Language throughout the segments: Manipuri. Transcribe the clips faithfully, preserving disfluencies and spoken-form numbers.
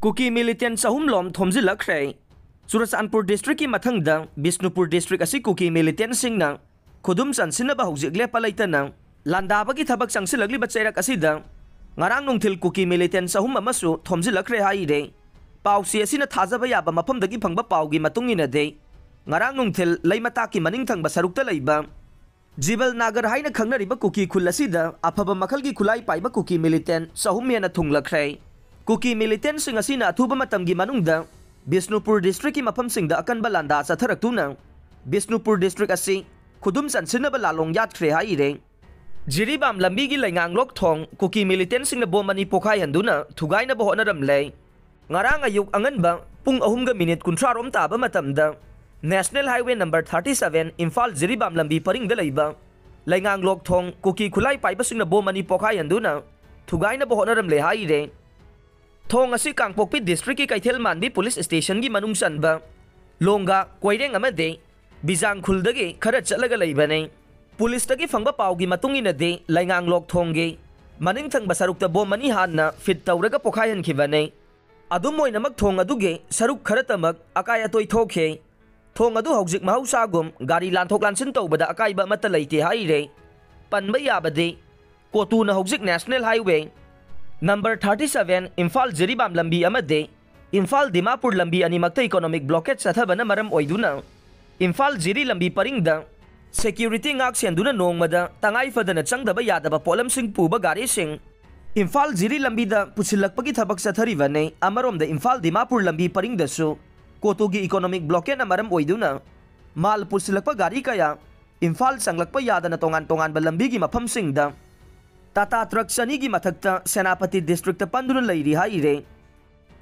ꯀꯨꯀꯤ militant ꯆꯍꯨꯝ ꯂꯣꯝ ꯊꯣꯝꯖꯤꯜꯂꯛꯈ꯭ꯔꯦ꯫ ꯆꯨꯔꯆꯥꯟꯄꯨꯔ districtꯀꯤ ꯃꯊꯪꯗ ꯕꯤꯁꯅꯨꯄꯨꯔ district ꯑꯁꯤ ꯀꯨꯀꯤ militantꯁꯤꯡꯅ ꯈꯨꯗꯨꯝ ꯆꯟꯁꯤꯟꯅꯕ ꯍꯧꯖꯤꯛ ꯂꯦꯞꯄ ꯂꯩꯇꯅ ꯂꯥꯟꯗꯥꯕꯒꯤ ꯊꯕꯛ ꯆꯪꯁꯤꯜꯂꯛꯂꯤꯕ ꯆꯩꯔꯛ ꯑꯁꯤꯗ ꯉꯔꯥꯡ ꯅꯨꯡꯊꯤꯜ ꯀꯨꯀꯤ militant ꯆꯍꯨꯝ ꯑꯃꯁꯨ ꯊꯣꯝꯖꯤꯜꯂꯛꯈ꯭ꯔꯦ ꯍꯥꯏꯔꯦ꯫ ꯄꯥꯎꯆꯦ ꯑꯁꯤꯅ ꯊꯥꯖꯕ ꯌꯥꯕ ꯃꯐꯝꯗꯒꯤ ꯐꯪꯕ ꯄꯥꯎꯒꯤ ꯃꯇꯨꯡ ꯏꯟꯅꯗꯤ, ꯉꯔꯥꯡ ꯅꯨꯡꯊꯤꯜ ꯂꯩꯃꯇꯥꯛꯀꯤ ꯃꯅꯤꯡ ꯊꯪꯕ ꯁꯔꯨꯛꯇ ꯂꯩꯕ ꯖꯤꯕꯜ ꯅꯥꯒꯔ ꯍꯥꯏꯅ ꯈꯪꯅꯔꯤꯕ ꯀꯨꯀꯤ ꯈꯨꯜ ꯑꯁꯤꯗ ꯑꯐꯕ ꯃꯈꯜꯒꯤ ꯈꯨꯠꯂꯥꯏ ꯄꯥꯏꯕ ꯀꯨꯀꯤ militant ꯆꯍꯨꯝ ꯍꯦꯟꯅ ꯊꯨꯡꯂꯛꯈ꯭ꯔꯦ꯫ ꯀꯨꯀꯤ militantꯁꯤꯡ ꯑꯁꯤꯅ ꯑꯊꯨꯕ ꯃꯇꯝꯒꯤ ꯃꯅꯨꯡꯗ ꯕꯤꯁꯅꯨꯄꯨꯔ districtꯀꯤ ꯃꯐꯝꯁꯤꯡꯗ ꯑꯀꯟꯕ ꯂꯥꯟꯗꯥ ꯆꯠꯊꯔꯛꯇꯨꯅ ꯕꯤꯁꯅꯨꯄꯨꯔ district ꯑꯁꯤ ꯈꯨꯗꯨꯝ ꯆꯟꯁꯤꯟꯅꯕ ꯂꯥꯂꯣꯡ ꯌꯥꯠꯈ꯭ꯔꯦ ꯍꯥꯏꯔꯦ꯫ ꯖꯤꯔꯤꯕꯥꯝ ꯂꯝꯕꯤꯒꯤ ꯂꯩꯉꯥꯡꯂꯣꯛ ꯊꯣꯡ ꯀꯨꯀꯤ militantꯁꯤꯡꯅ ꯕꯣꯝ ꯑꯅꯤ ꯄꯣꯈꯥꯏꯍꯟꯗꯨꯅ ꯊꯨꯒꯥꯏꯅꯕ ꯍꯣꯠꯅꯔꯝꯂꯦ꯫ ꯉꯔꯥꯡ ꯑꯌꯨꯛ ꯑꯉꯟꯕ ꯄꯨꯡ ꯑꯍꯨꯝꯒ minute ꯀꯨꯟꯊ꯭ꯔꯥ ꯔꯣꯝ ꯇꯥꯕ ꯃꯇꯝꯗ National Highway number thirty seven Imphal Jiribam ꯂꯝꯕꯤ ꯄꯔꯤꯡꯗ ꯂꯩꯕ ꯂꯩꯉꯥꯡꯂꯣꯛ ꯊꯣꯡ ꯀꯨꯀꯤ ꯈꯨꯠꯂꯥꯏ ꯄꯥꯏꯕꯁꯤꯡꯅ ꯕꯣꯝ ꯑꯅꯤ ꯄꯣꯈꯥꯏꯍꯟꯗꯨꯅ ꯊꯨꯒꯥꯏꯅꯕ ꯍꯣꯠꯅꯔꯝꯂꯦ ꯍꯥꯏꯔꯦ꯫ ꯊꯣꯡ ꯑꯁꯤ ꯀꯥꯡꯄꯣꯛꯄꯤ districtꯀꯤ ꯀꯩꯊꯦꯜ ꯃꯥꯟꯕꯤ police stationꯒꯤ ꯃꯅꯨꯡ ꯆꯟꯕ ꯂꯣꯡꯒꯥ, ꯀꯣꯏꯔꯦꯡ ꯑꯃꯗꯤ ꯕꯤꯖꯥꯡ ꯈꯨꯜꯗꯒꯤ ꯈꯔ ꯆꯠꯂꯒ ꯂꯩꯕꯅꯤ꯫ Policeꯇꯒꯤ ꯐꯪꯕ ꯄꯥꯎꯒꯤ ꯃꯇꯨꯡ ꯏꯟꯅꯗꯤ, ꯂꯩꯉꯥꯡꯂꯣꯛ ꯊꯣꯡꯒꯤ ꯃꯅꯤꯡ ꯊꯪꯕ ꯁꯔꯨꯛꯇ ꯕꯣꯝ ꯑꯅꯤ ꯍꯥꯟꯅ fit ꯇꯧꯔꯒ ꯄꯣꯈꯥꯏꯍꯟꯈꯤꯕꯅꯤ꯫ ꯑꯗꯨꯝ ꯑꯣꯏꯅꯃꯛ, ꯊꯣꯡ ꯑꯗꯨꯒꯤ ꯁꯔꯨꯛ ꯈꯔꯇꯃꯛ ꯑꯀꯥꯏ ꯑꯇꯣꯏ ꯊꯣꯛꯈꯤ꯫ ꯊꯣꯡ ꯑꯗꯨ ꯍꯧꯖꯤꯛ ꯃꯍꯧꯁꯥꯒꯨꯝ ꯒꯥꯔꯤ ꯂꯥꯟꯊꯣꯛ ꯂꯥꯟꯁꯤꯟ ꯇꯧꯕꯗ ꯑꯀꯥꯏꯕ ꯑꯃꯠꯇ ꯂꯩꯇꯦ ꯍꯥꯏꯔꯦ꯫ ꯄꯟꯕ ꯌꯥꯕꯗꯤ, ꯀꯣꯇꯨꯅ ꯍꯧꯖꯤꯛ National Highway number thirty seven Imphal Jiribam ꯂꯝꯕꯤ ꯑꯃꯗꯤ ꯏꯝꯐꯥꯜ ꯗꯤꯃꯥꯄꯨꯔ ꯂꯝꯕꯤ ꯑꯅꯤꯃꯛꯇ economic blockade ꯆꯠꯊꯕꯅ ꯃꯔꯝ ꯑꯣꯏꯗꯨꯅ ꯏꯝꯐꯥꯜ ꯖꯤꯔꯤ ꯂꯝꯕꯤ ꯄꯔꯤꯡꯗ security ꯉꯥꯛ ꯁꯦꯟꯗꯨꯅ ꯅꯣꯡꯃꯗ ꯇꯉꯥꯏ ꯐꯗꯅ ꯆꯪꯗꯕ ꯌꯥꯗꯕ ꯄꯣꯠꯂꯝꯁꯤꯡ ꯄꯨꯕ ꯒꯥꯔꯤꯁꯤꯡ ꯏꯝꯐꯥꯜ ꯖꯤꯔꯤ ꯂꯝꯕꯤꯗ ꯄꯨꯁꯤꯜꯂꯛꯄꯒꯤ ꯊꯕꯛ ꯆꯠꯊꯔꯤꯕꯅꯤ꯫ ꯑꯃꯔꯣꯝꯗ ꯏꯝꯐꯥꯜ ꯗꯤꯃꯥꯄꯨꯔ ꯂꯝꯕꯤ ꯄꯔꯤꯡꯗꯁꯨ ꯀꯣꯇꯨꯒꯤ economic blockadeꯅ ꯃꯔꯝ ꯑꯣꯏꯗꯨꯅ ꯃꯥꯜ ꯄꯨꯁꯤꯜꯂꯛꯄ ꯒꯥꯔꯤ ꯀꯌꯥ ꯏꯝꯐꯥꯜ ꯆꯪꯂꯛꯄ ꯌꯥꯗꯅ ꯇꯣꯉꯥꯟ ꯇꯣꯉꯥꯟꯕ ꯂꯝꯕꯤꯒꯤ ꯃꯐꯝꯁꯤꯡꯗ ꯇꯥꯇꯥ ꯇ꯭ꯔꯛ ꯆꯅꯤꯒꯤ ꯃꯊꯛꯇ ꯁꯦꯅꯥꯄꯇꯤ districtꯇ ꯄꯟꯗꯨꯅ ꯂꯩꯔꯤ ꯍꯥꯏꯔꯦ꯫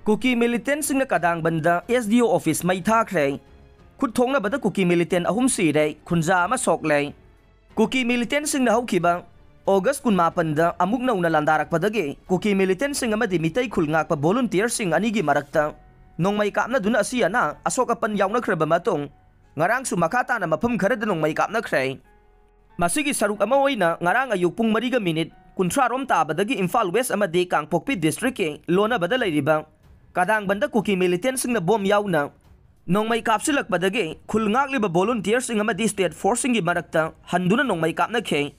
ꯀꯨꯀꯤ militantꯁꯤꯡꯅ ꯀꯗꯥꯡꯕꯟꯗ SDO office ꯃꯩ ꯊꯥꯈ꯭ꯔꯦ꯫ ꯈꯨꯠ ꯊꯣꯛꯅꯕꯗ ꯀꯨꯀꯤ militant ꯑꯍꯨꯝ ꯁꯤꯔꯦ, ꯈꯨꯟꯖꯥ ꯑꯃ ꯁꯣꯛꯂꯦ꯫ ꯀꯨꯀꯤ militantꯁꯤꯡꯅ ꯍꯧꯈꯤꯕ August ꯀꯨꯟꯃꯥꯄꯟꯗ ꯑꯃꯨꯛ ꯅꯧꯅ ꯂꯥꯟꯗꯥꯔꯛꯄꯗꯒꯤ ꯀꯨꯀꯤ militantꯁꯤꯡ ꯑꯃꯗꯤ ꯃꯤꯇꯩ ꯈꯨꯜ ꯉꯥꯛꯄ volunteerꯁꯤꯡ ꯑꯅꯤꯒꯤ ꯃꯔꯛꯇ ꯅꯣꯡꯃꯩ ꯀꯥꯞꯅꯗꯨꯅ ꯑꯁꯤ ꯑꯅꯥ ꯑꯁꯣꯛ ꯑꯄꯟ ꯌꯥꯎꯅꯈ꯭ꯔꯕ ꯃꯇꯨꯡ, ꯉꯔꯥꯡꯁꯨ ꯃꯈꯥ ꯇꯥꯅ ꯃꯐꯝ ꯈꯔꯗ ꯅꯣꯡꯃꯩ ꯀꯥꯞꯅꯈ꯭ꯔꯦ꯫ ꯃꯁꯤꯒꯤ ꯁꯔꯨꯛ ꯑꯃ ꯑꯣꯏꯅ ꯉꯔꯥꯡ ꯑꯌꯨꯛ ꯄꯨꯡ ꯃꯔꯤꯒ minute ꯀꯨꯟꯊ꯭ꯔꯥ ꯔꯣꯝ ꯇꯥꯕꯗꯒꯤ ꯏꯝꯐꯥꯜ West ꯑꯃꯗꯤ ꯀꯥꯡꯄꯣꯛꯄꯤ districtꯀꯤ ꯂꯣꯟꯅꯕꯗ ꯂꯩꯔꯤꯕ ꯀꯗꯥꯡꯕꯟꯗ ꯀꯨꯀꯤ ꯃꯤꯂꯤꯇꯦꯟꯁꯤꯡꯅ ꯕꯣꯝ ꯌꯥꯎꯅ ꯅꯣꯡꯃꯩ ꯀꯥꯞꯁꯤꯜꯂꯛꯄꯗꯒꯤ ꯈꯨꯜ ꯉꯥꯛꯂꯤꯕ ꯚꯣꯂꯨꯟꯇꯤꯌꯔꯁꯤꯡ ꯑꯃꯗꯤ ꯁ꯭ꯇꯦꯠ ꯐꯣꯔꯁꯁꯤꯡꯒꯤ ꯃꯔꯛꯇ ꯍꯟꯗꯨꯅ ꯅꯣꯡꯃꯩ ꯀꯥꯞꯅꯈꯤ꯫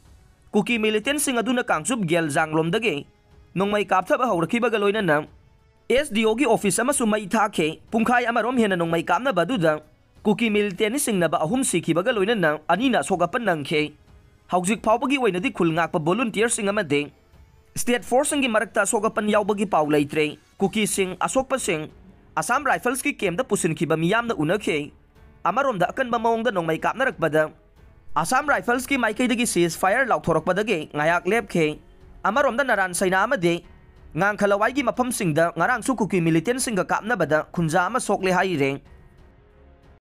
ꯀꯨꯀꯤ ꯃꯤꯂꯤꯇꯦꯟꯁꯤꯡ ꯑꯗꯨꯅ ꯀꯥꯡꯆꯨꯞ ꯒꯦꯜꯖꯥꯡꯂꯣꯝꯗꯒꯤ ꯅꯣꯡꯃꯩ ꯀꯥꯞꯊꯕ ꯍꯧꯔꯛꯈꯤꯕꯒ ꯂꯣꯏꯅꯅ ꯑꯦꯁ ꯗꯤ ꯑꯣꯒꯤ ꯑꯣꯐꯤꯁ ꯑꯃꯁꯨ ꯃꯩ ꯊꯥꯈꯤ꯫ ꯄꯨꯡꯈꯥꯏ ꯑꯃꯔꯣꯝ ꯍꯦꯟꯅ ꯅꯣꯡꯃꯩ ꯀꯥꯞꯅꯕ ꯑꯗꯨꯗ ꯀꯨꯀꯤ ꯃꯤꯂꯤꯇꯦꯟꯁꯤꯡꯅꯕ ꯑꯍꯨꯝ ꯁꯤꯈꯤꯕꯒ ꯂꯣꯏꯅꯅ ꯑꯅꯤꯅ ꯑꯁꯣꯛ ꯑꯄꯟ ꯅꯪꯈꯤ꯫ ꯍꯧꯖꯤꯛ ꯐꯥꯎꯕꯒꯤ ꯑꯣꯏꯅꯗꯤ ꯈꯨꯜ ꯉꯥꯛꯄ ꯚꯣꯂꯨꯟꯇꯤꯌꯔꯁꯤꯡ ꯑꯃꯗꯤ ꯁ꯭ꯇꯦꯠ ꯐꯣꯔꯁꯁꯤꯡꯒꯤ ꯃꯔꯛꯇ ꯑꯁꯣꯛ ꯑꯄꯟ ꯌꯥꯎꯕꯒꯤ ꯄꯥꯎ ꯂꯩꯇ꯭ꯔꯦ꯫ ꯀꯨꯀꯤꯁꯤꯡ ꯑꯁꯣꯛꯄꯁꯤꯡ ꯑꯁꯥꯝ ꯔꯥꯏꯐꯜꯁꯀꯤ ꯀꯦꯝꯗ ꯄꯨꯁꯤꯟꯈꯤꯕ ꯃꯤꯌꯥꯝꯅ ꯎꯅꯈꯤ꯫ ꯑꯃꯔꯣꯝꯗ ꯑꯀꯟꯕ ꯃꯑꯣꯡꯗ ꯅꯣꯡꯃꯩ ꯀꯥꯞꯅꯔꯛꯄꯗ ꯑꯁꯥꯝ ꯔꯥꯏꯐꯜꯁꯀꯤ ꯃꯥꯏꯀꯩꯗꯒꯤ ꯁꯤꯖ ꯐꯥꯌꯔ ꯂꯥꯎꯊꯣꯔꯛꯄꯗꯒꯤ ꯉꯥꯏꯍꯥꯛ ꯂꯦꯞꯈꯤ꯫ ꯑꯃꯔꯣꯝꯗ ꯅꯔꯥꯟ ꯁꯩꯅꯥ ꯑꯃꯗꯤ ꯉꯥꯡꯈꯂꯋꯥꯏꯒꯤ ꯃꯐꯝꯁꯤꯡꯗ ꯉꯔꯥꯡꯁꯨ ꯀꯨꯀꯤ ꯃꯤꯂꯤꯇꯦꯟꯁꯤꯡꯒ ꯀꯥꯞꯅꯕꯗ ꯈꯨꯟꯖꯥ ꯑꯃ ꯁꯣꯛꯂꯦ ꯍꯥꯏꯔꯦ꯫